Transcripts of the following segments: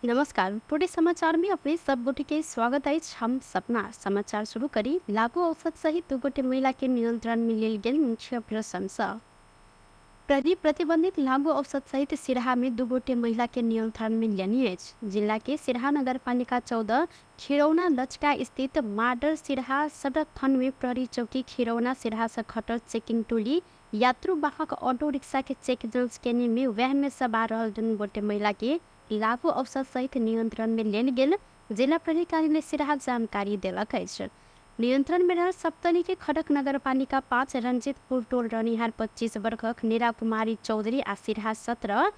नमस्कार, टुडे समाचार में अपने सब गोटे के स्वागत अछि। हम सपना समाचार शुरू करी। लागू औषध सहित दू गोटे महिला के नियंत्रण में लेल गेल मुख्य प्रशंसा। प्रहरी प्रतिबंधित लागू औषध सहित सिरहा में दू गोटे महिला के नियंत्रण में लेने अछि। जिला के सिरहा नगरपालिका 14 खिरौना लचका स्थित माडर सिरहा सड़क खंड में प्रहरी चौकी खिरौना सिरहा से खटल चेकिंग टोली यात्रु वाहक ऑटो रिक्शा के चेक जांच केने में वह में सवार रहल दुनू गोटे महिला के लागू औषध सहित नियंत्रण में लेल गेल जिला प्रहरी कार्यालय सिरहा जानकारी देलक अछि। नियंत्रण में रहल सप्तरी के खड़क नगरपालिका 5 रंजीतपुर टोल रहनिहार 25 वर्षक नीरा कुमारी चौधरी आ सिरहा 17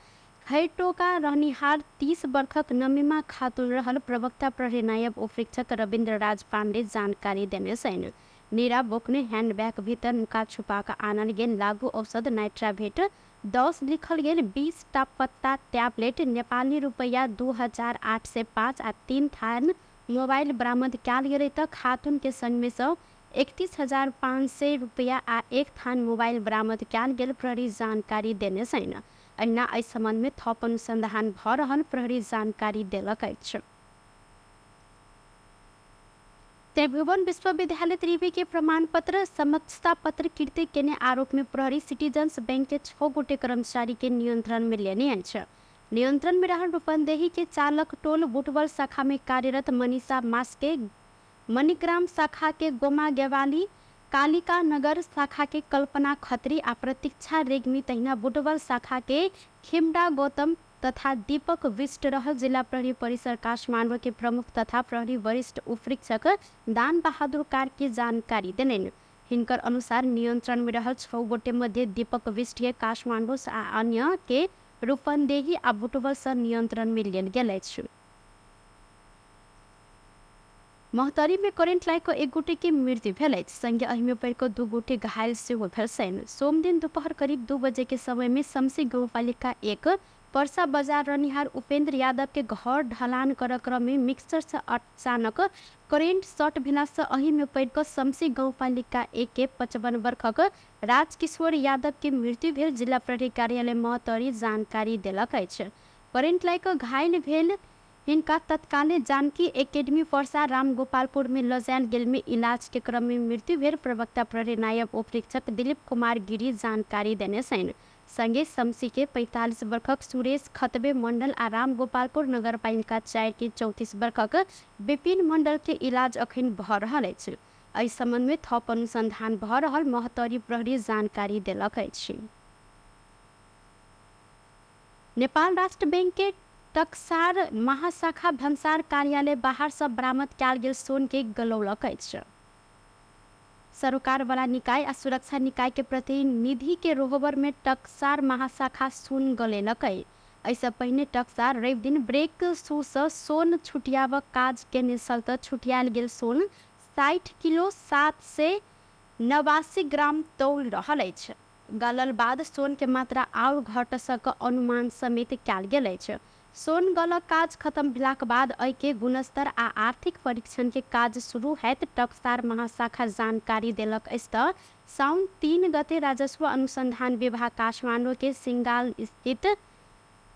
खैटोका रहनिहार 30 वर्षक नमिमा खातून रहल प्रवक्ता प्रहरी नायब उपरीक्षक रविन्द्र राज पाण्डे जानकारी देने छनि। नीरा बोकने हैंडबैग भीतर नुका छुपा कऽ आनल गेल लागू औषध नाइट्राभेट 10 लिखल गेल 20 टा पत्ता टैबलेट नेपाली रुपैया 2805 आ 3 थान मोबाइल बरामद कयल गेलै तऽ खातून के संगमे सँ 31,500 रुपैया आ 1 थान मोबाइल बरामद कयल गेल प्रहरी जानकारी देने छनि। एहिना एहि सम्बन्धमे थप अनुसन्धान भऽ रहल प्रहरी जानकारी देलक अछि। त्रिभुवन विश्वविद्यालय त्रिवी के प्रमाणपत्र समक्षता पत्र कृत्य केने आरोप में प्रहरी सिटीजन्स बैंक के 6 गोटे कर्मचारी के नियंत्रण में लेने अछि। नियंत्रण में रहल रूपंदेही के चालक टोल बुटवल शाखा में कार्यरत मनीषा मास्के, मणिग्राम शाखा के गोमा गेवाली, कालिका नगर शाखा के कल्पना खत्री आ प्रतीक्षा रेग्मी, तहिना बुटवल शाखा के खिमडा गौतम तथा दीपक विष्ट रहल जिला प्रहरी परिसर काठमाडौँ के प्रमुख तथा प्रहरी वरिष्ठ उपरीक्षक दान बहादुर कार्की जानकारी देलनि। हिनकर अनुसार नियंत्रण में रहल 6 गोटे मध्ये दीपक विष्ट के काठमाडौँ आ अन्य के रूपन्देही आ बुटवल सँ नियंत्रण में लेल गेल अछि। महोत्तरी में करेंट लागि कऽ एक गोटे के मृत्यु भेल अछि। संगे एहि में पड़ि कऽ 2 गोटे घायल सेहो भेल छनि। सोमदिन दोपहर करीब 2 बजे के समय में शमसी गाउँपालिका 1 परसा बाजार रहनिहार उपेंद्र यादव के घर ढलान करऽ क्रम में मिक्सर से अचानक करेंट शॉर्ट भेला से एहि में पड़ि कऽ शमसी गाउँपालिका 1 के 55 वर्षक राजकिशोर यादव के मृत्यु भेल जिला प्रहरी कार्यालय महोत्तरी जानकारी देलक अछि। करेंट लागि कऽ घायल भेल हिनका तत्काले जानकी एकेडमी परसा रामगोपालपुर में लऽ जायल गेल में इलाज के क्रम में मृत्यु भेल प्रवक्ता प्रहरी नायब उपरीक्षक दिलीप कुमार गिरी जानकारी देने छनि। संगे शमसी के 45 वर्षक सुरेश खतबे मंडल आ रामगोपालपुर नगरपालिका 4 के 34 वर्षक विपिन मंडल के इलाज अखन भऽ रहल अछि। एहि संबंध में थप अनुसंधान भऽ रहल महोत्तरी प्रहरी जानकारी देलक अछि। नेपाल राष्ट्र बैंक के टकसार महाशाखा भन्सार कार्यालय बाहर सँ बरामद कयल गेल सोन के गलौलक अछि। सरोकारवाला निकाय आ सुरक्षा निकाय के प्रतिनिधि के रोहबर में टकसार महाशाखा सोन गलेलक अछि। एहिसँ पहिने टकसार रवि दिन ब्रेक शू सँ सोन छुटियाबक काज केने छल तऽ छुटियायल गेल सोन 60 किलो 789 ग्राम तौल रहल अछि। गलल बाद सोन के मात्रा आओर घट सक अनुमान समेत कयल गेल अछि। सोन गलक काज खत्म भेलाक बाद एहि के गुणस्तर आ आर्थिक परीक्षण के काज शुरू हैत टकसार महाशाखा जानकारी देलक अछि तऽ साउन 3 गते राजस्व अनुसंधान विभाग काठमाडौँ के सिंगाल स्थित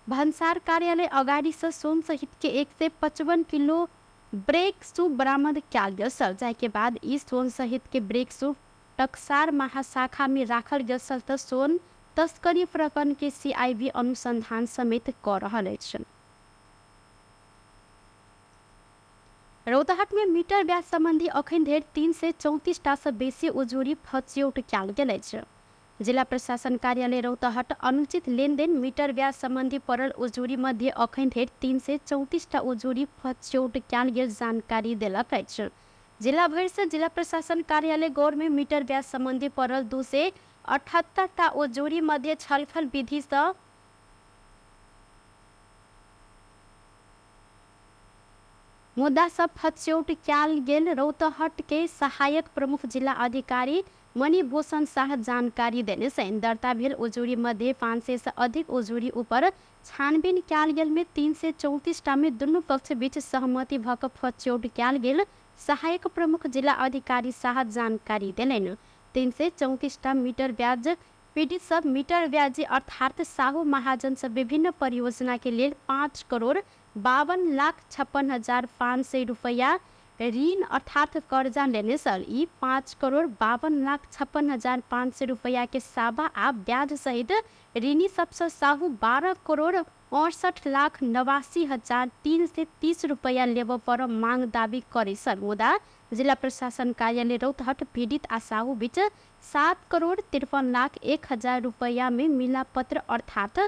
भन्सार कार्यालय अगाडि सँ सोन सहित के 155 किलो ब्रेक शू बरामद कयल गेल छल, जाहि के बाद ई सोन सहित के ब्रेक शू टकसार महाशाखा में राखल गेल छल तऽ सोन तस्करी प्रकरण के सीआईबी अनुसंधान समेत कऽ रहल अछि। रौतहट में मीटर ब्याज संबंधी अखन धरि 334 टा सँ बेसी उजूरी फच्यौट कयल गेल अछि। जिला प्रशासन कार्यालय रौतहट अनुचित लेनदेन मीटर ब्याज संबंधी पड़ल उजूरी मध्ये अखन धरि 334 टा उजूरी फच्यौट कयल गेल जानकारी देलक अछि। जिला भरि सँ जिला प्रशासन कार्यालय गौर में मीटर ब्याज संबंधी पड़ल 278 टा उजूरी मध्ये छलफल विधि सँ मुद्दा सब फच्यौट कयल गेल रौतहट के सहायक प्रमुख जिला अधिकारी मणिभूषण शाह जानकारी देने छनि। दर्ता भेल उजूरी मध्ये 500 सँ अधिक उजूरी ऊपर छानबीन कयल गेल में 334 टा में दुनू पक्ष बीच सहमति भऽ कऽ फच्यौट कयल गेल सहायक प्रमुख जिला अधिकारी शाह जानकारी देलनि। 334 टा मीटर ब्याज पीड़ित सब मीटर ब्याजी अर्थात साहू महाजन सँ विभिन्न परियोजना के लेल 5 करोड़ 52,56,500 रुपैयाँ ऋण अर्थात कर्जा लेने छल। ई 5,52,56,500 रुपैयाँ के साबा आ ब्याज सहित ऋणी सबसँ साहू 12,68,89,330 रुपैयाँ लेबऽ पर मांग दावी करे छल। मुदा जिल्ला प्रशासन कार्यालय रौतहट पीडित आ साहू बीच 7,53,01,000 रुपैयाँ में मिलापत्र अर्थात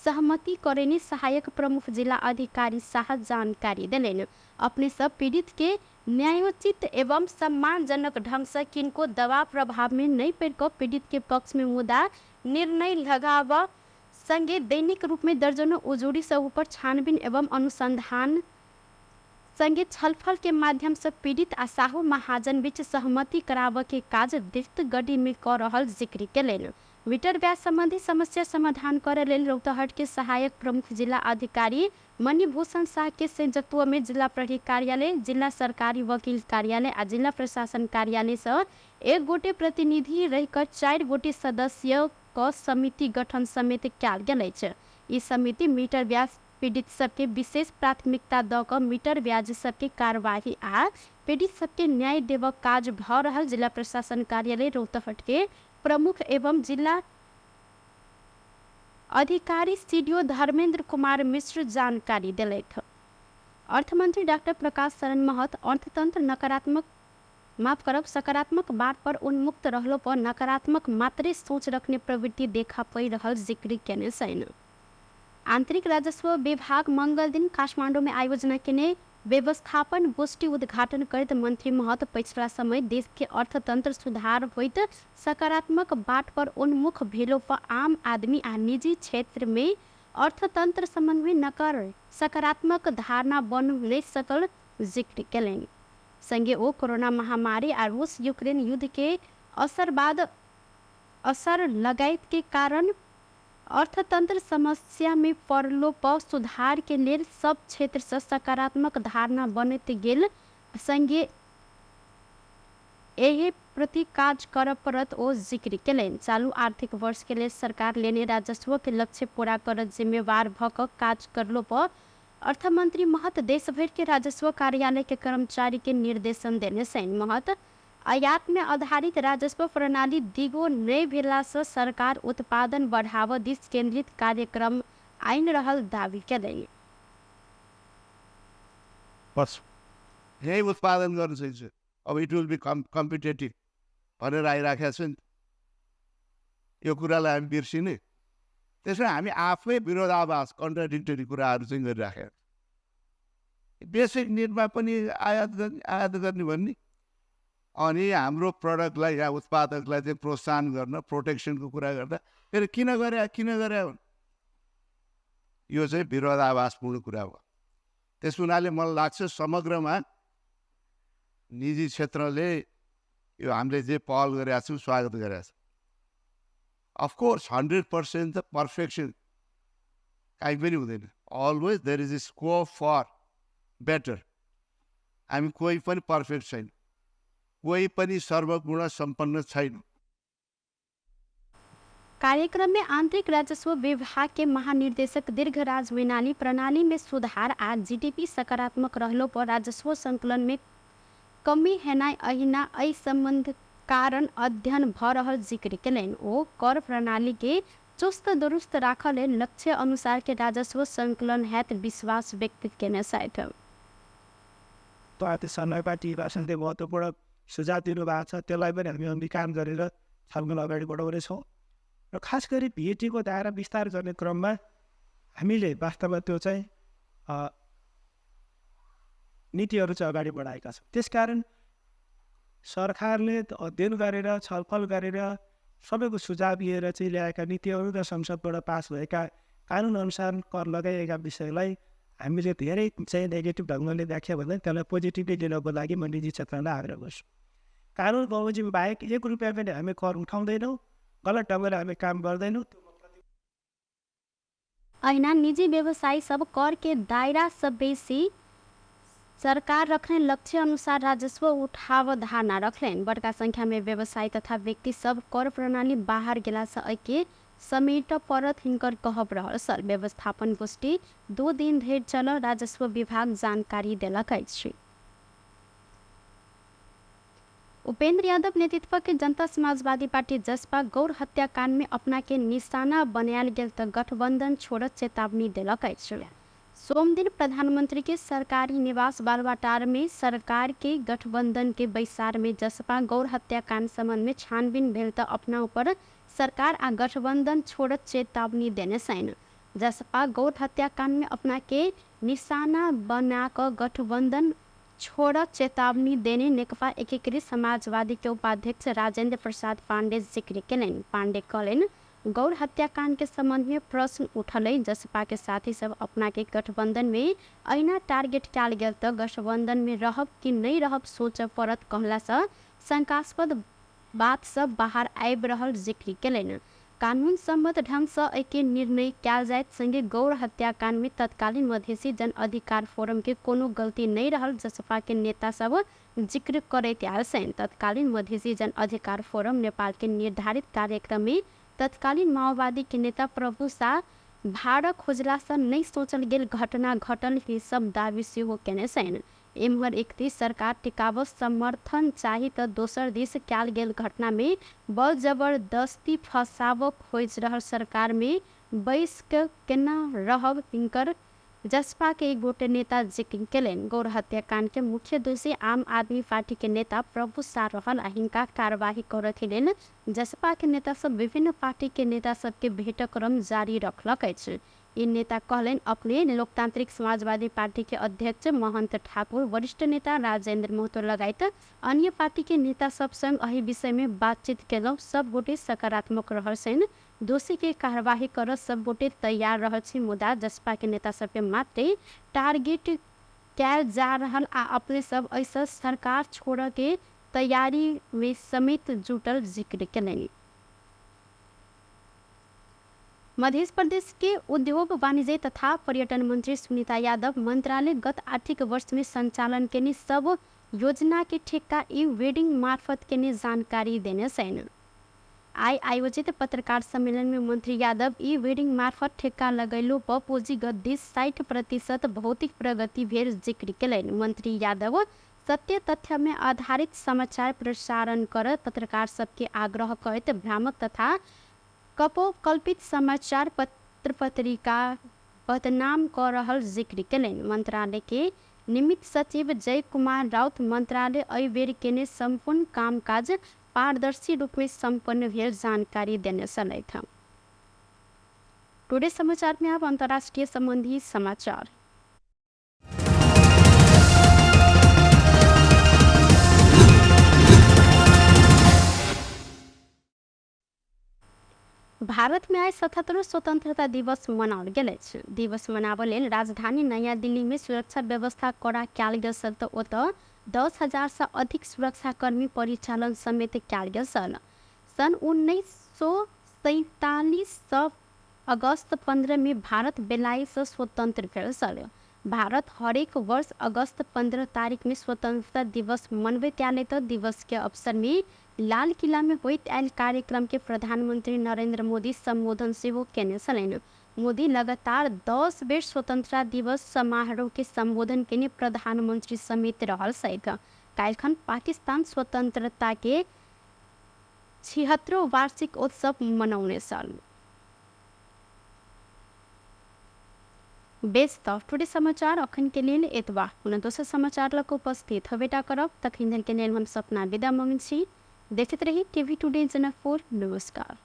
सहमति करेने सहायक प्रमुख जिला अधिकारी शाह जानकारी देलनि। अपने सब पीडित के न्यायोचित एवं सम्मानजनक ढंग से किनको दबाव प्रभाव में नहीं पड़ कऽ पीडित के पक्ष में मुदा निर्णय लगाव संगे दैनिक रूप में दर्जनों उजूरी सब ऊपर छानबीन एवं अनुसंधान संगे छलफल के माध्यम से पीडित आ साहू महाजन बीच सहमति कराबऽ के काज द्रुत गति में कऽ रहल जिक्र केलनि। मीटर ब्याज संबंधी समस्या समाधान करय लेल रौतहट के सहायक प्रमुख जिला अधिकारी मणिभूषण शाह के संयोजकत्व में जिला प्रहरी कार्यालय, जिला सरकारी वकील कार्यालय आ जिला प्रशासन कार्यालय से एक गोटे प्रतिनिधि रहिकऽ 4 गोटे सदस्य क समिति गठन समेत कयल गेल अछि। ई समिति मीटर ब्याज पीडित सबके विशेष प्राथमिकता दऽ कऽ मीटर ब्याज सबके कार्यवाही आ पीडित सबके न्याय देबऽ काज भऽ रहल जिला प्रशासन कार्यालय रौतहट के प्रमुख एवं जिला अधिकारी सीडीओ धर्मेंद्र कुमार मिश्र जानकारी देलथि। अर्थमंत्री डॉक्टर प्रकाश शरण महत अर्थतंत्र नकारात्मक माफ करब सकारात्मक बाट पर उन्मुक्त रहलो पर नकारात्मक मात्रे सोच रखने प्रवृत्ति देखा पड़ि रहल जिक्र केने छनि। आंतरिक राजस्व विभाग मंगल दिन काठमांडू में आयोजना केने व्यवस्थापन गोष्ठी उद्घाटन करैत मंत्री महत पछिला समय देश के अर्थतंत्र सुधार होइत सकारात्मक बाट पर उन्मुख भेलो पर आम आदमी आ निजी क्षेत्र में अर्थतंत्र संबंध में सकारात्मक धारणा बन नहीं सकल जिक्र केलनि। संगे ओ कोरोना महामारी आ रूस यूक्रेन युद्ध के असर बाद असर लगायत के कारण अर्थतंत्र समस्या में पड़लो पर सुधार के लेल सब क्षेत्र से सकारात्मक धारणा बनैत गेल संगे एहि प्रति काज करऽ पड़त ओ जिक्र केलनि। चालू आर्थिक वर्ष के लेल सरकार लेने राजस्व के लक्ष्य पूरा करत जिम्मेवार भऽ कऽ काज करलो पर अर्थमंत्री महत देशभरि के राजस्व कार्यालय के कर्मचारी के निर्देशन देने छनि। महत आयात में आधारित राजस्व प्रणाली दिगो नहि भेला से सरकार उत्पादन बढ़ावऽ दिस केंद्रित कार्यक्रम आनि रहल दावी केलनि। बस यही उत्पादन गर्न सकिन्छ, अब it will be competitive भनेर आइराखेको छ नि, यो कुरालाई हामी बिर्सिने। त्यसमा हामी आफै विरोधाभास कन्ट्राडिक्टरी कुराहरू चाहिँ गरिराखेका छौँ। बेसिक निडमा पनि आयात गर्ने भन्ने, अनि हाम्रो प्रडक्टलाई या उत्पादकलाई चाहिँ प्रोत्साहन गर्न प्रोटेक्सनको कुरा गर्दा फेरि किन गरे किन गरे, यो चाहिँ विरोधाभासपूर्ण कुरा हो। त्यस हुनाले मलाई लाग्छ समग्रमा निजी क्षेत्रले यो हामीले जे पहल गरेका छौँ स्वागत गरेका छौँ। अफकोर्स 100% त पर्फेक्सन काहीँ पनि हुँदैन, always there is a scope for better. हामी कोही पनि पर्फेक्ट छैन, कोही पनि सर्वगुण सम्पन्न छैन। कार्यक्रम में आंतरिक राजस्व विभाग के महानिर्देशक दीर्घराज मैनाली प्रणाली में सुधार आ जीडीपी सकारात्मक रहलो पर राजस्व संकलन में कमी हेनाइ अहिना एहि संबंध कारण अध्ययन भ रहल जिक्र केलनि। ओ कर प्रणाली के चुस्त दुरुस्त राखऽ लेल लक्ष्य अनुसार के राजस्व संकलन हैत विश्वास व्यक्त केने छथि। समय महत्त्वपूर्ण सुझाव दिनुभएको छ, त्यसलाई पनि हामी अङ्गीकार गरेर छलफल अगाडि बढाउनेछौँ। र खास गरी भिएटीको दायरा विस्तार गर्ने क्रममा हामीले वास्तवमा त्यो चाहिँ नीतिहरू चाहिँ अगाडि बढाएका छौँ। त्यसकारण सरकारले अध्ययन गरेर छलफल गरेर सबैको सुझाव लिएर चाहिँ ल्याएका नीतिहरू र संसदबाट पास भएका कानुनअनुसार कर लगाइएका विषयलाई हामीले धेरै चाहिँ नेगेटिभ ढङ्गले व्याख्या भन्दा त्यसलाई पोजिटिभली लिनको लागि म निजी क्षेत्रलाई आग्रह गर्छु। कानुन बमोजिम बाहेक 1 रुपियाँ पनि हामी कर उठाउँदैनौँ, गलत ढङ्गले हामी काम गर्दैनौँ। अहिना निजी व्यवसायी सब कर के दायरा सब बेसी सरकार रखने लक्ष्य अनुसार राजस्व उठाव धारणा रखलेन। बड़का संख्या में व्यवसायी तथा व्यक्ति सब कर प्रणाली बाहर गेला से एके समेट पड़त हिनकर कहब रहल छल। व्यवस्थापन गोष्ठी 2 दिन धरि चलल राजस्व विभाग जानकारी देलक अछि। उपेंद्र यादव नेतृत्व के जनता समाजवादी पार्टी जसपा गौर हत्याकांड में अपना के निशाना बनायल गेल त गठबंधन छोड़त चेतावनी देलक अछि। सोमदिन प्रधानमंत्री के सरकारी निवास बालवाटार में सरकार के गठबंधन के बैसार में जसपा गौर हत्याकांड संबंध में छानबीन भेल त अपना ऊपर सरकार आ गठबंधन छोड़त चेतावनी देने छनि। जसपा गौर हत्याकांड में अपना के निशाना बना क गठबंधन छोड़ चेतावनी देने नेकपा एकीकृत समाजवादी के उपाध्यक्ष राजेंद्र प्रसाद पांडे जिक्र केलनि। पांडे कहलनि गौर हत्याकांड के संबंध में प्रश्न उठल जसपा के साथी सब अपना के गठबंधन में अहिना टारगेट कयल गेल त गठबंधन में रहब कि नहीं रहब सोचऽ पड़त कहला से शंकास्पद बात सब बाहर आबि रहल जिक्र केलनि। कानून सम्मत ढंग से एहिके निर्णय कयल जायत। संगे गौर हत्याकांड में तत्कालीन मधेसी जन अधिकार फोरम के कोनो गलती नहीं रहल जसपा के नेता सब जिक्र करैत आयल छनि। तत्कालीन मधेसी जन अधिकार फोरम नेपाल के निर्धारित कार्यक्रम में तत्कालीन माओवादी के नेता प्रभु शाह भाड़ा खोजला से नहीं सोचल गेल घटना घटल ही सब दावी सेहो केने छनि। एम्हर एक दिस सरकार टिकाव समर्थन चाही त दोसर दिस कयल गेल घटना में बल जबरदस्ती फसाव खोजि रहल सरकार में बैस के केना रहब हिनकर जसपा के एक गोटे नेता जिक्र केलनि। गौर हत्याकांड के मुख्य दोषी आम आदमी पार्टी के नेता प्रभु शाह रहल आ हिनका कार्यवाही करऽ के लेल जसपा के नेता सब विभिन्न पार्टी के नेता सबके भेंट क्रम जारी रखलक अछि। ई नेता कहलनि अपने लोकतांत्रिक समाजवादी पार्टी के अध्यक्ष महंत ठाकुर, वरिष्ठ नेता राजेंद्र महतो लगायत अन्य पार्टी के नेता सब संग एहि विषय में बातचीत केलहुँ। सब गोटे सकारात्मक रहल छनि। दोषी के कार्यवाही करऽ सब गोटे तैयार रहल छी, मुदा जसपा के नेता सबके मात्रे टारगेट कयल जा रहल आ अपने सब एहिसँ सरकार छोड़ऽ के तैयारी में समेत जुटल जिक्र केलनि। मध्य प्रदेश के उद्योग वाणिज्य तथा पर्यटन मंत्री सुनीता यादव मंत्रालय गत आर्थिक वर्ष में संचालन केने सब योजना के ठेक्का ई वेडिंग मार्फत केने जानकारी देने छनि। आइ आयोजित पत्रकार सम्मेलन में मंत्री यादव ई वेडिंग मार्फत ठेक्का लगैलो पर पूंजीगत दिस 60% भौतिक प्रगति भेल जिक्र केलनि। मंत्री यादव सत्य तथ्य में आधारित समाचार प्रसारण कर पत्रकार सबके आग्रह करैत भ्रामक तथा कपोकल्पित समाचार पत्र पत्रिका बदनाम क रहल जिक्र केलनि। मंत्रालय के निमित्त सचिव जय कुमार राउत मंत्रालय एहि बेर केने सम्पूर्ण कामकाज पारदर्शी रूप में सम्पन्न भेल जानकारी देने छलथि। टुडे समाचार में अब अंतर्राष्ट्रीय संबंधी समाचार। भारत में आइ 77 स्वतंत्रता दिवस मनाओल गेल अछि। दिवस मनाबऽ लेल राजधानी नया दिल्ली में सुरक्षा व्यवस्था कड़ा कयल गेल छल तऽ ओतऽ 10,000 सँ अधिक सुरक्षाकर्मी परिचालन समेत कयल गेल छल। सन् 1947 सँ अगस्त 15 में भारत बेलायत सँ स्वतंत्र भेल छल। भारत हरेक वर्ष अगस्त 15 तारीख में स्वतंत्रता दिवस मनबैत आयल तऽ दिवस के अवसर में लाल किला में होइत आयल कार्यक्रम के प्रधानमंत्री नरेंद्र मोदी संबोधन सेहो केने छलनि। मोदी लगातार 10 बेर स्वतंत्रता दिवस समारोह के संबोधन केने प्रधानमंत्री समेत रहल छथि। काल्हिखन पाकिस्तान स्वतंत्रता के 76 वार्षिक उत्सव मनौने छल। बेस त टुडे समाचार अखन के लेल एतबा। पुनः दोसर समाचार लऽ कऽ उपस्थित होबेटा करब। तखन के लेल हम सपना विदा मंगै छी। देखैत रही टीवी टुडे जनकपुर। नमस्कार।